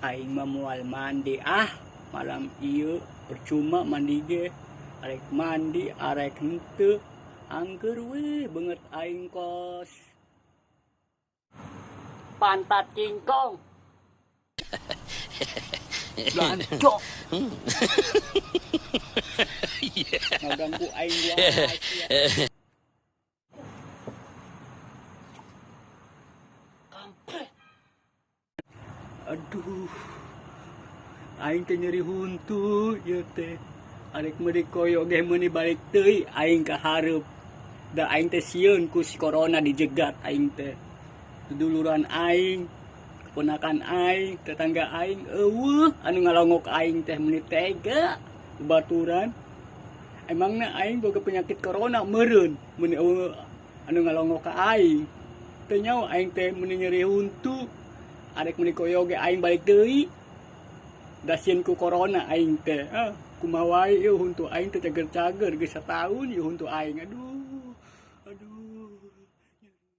Aing mah moal mandi ah malam ieu, percuma mandi ge, arek mandi arek henteu angger we beungeut aing kos pantat kingkong. Lancok. Ngaganggu aing wae sia. Kampret. Aduh. Aing teh nyeri huntu ieu teh. Arek meuli koyo ge meuni balik deui aing ka hareup. Da aing teh sieun ku si corona dijegat aing teh. Duduluran aing, keponakan aing, tetangga aing eueuh anu ngalongok aing teh meuni tega babaturan. Emangna aing boga penyakit corona meureun mun eueuh anu ngalongok ka aing. Teu nyaho aing teh meuni nyeri huntu. Arek meuli koyo ge aing balik deui. Da sieun ku corona aing teh. Ah, kumaha wae ieu huntu aing teh cager-cager geus sataun ieu huntu aing. Aduh.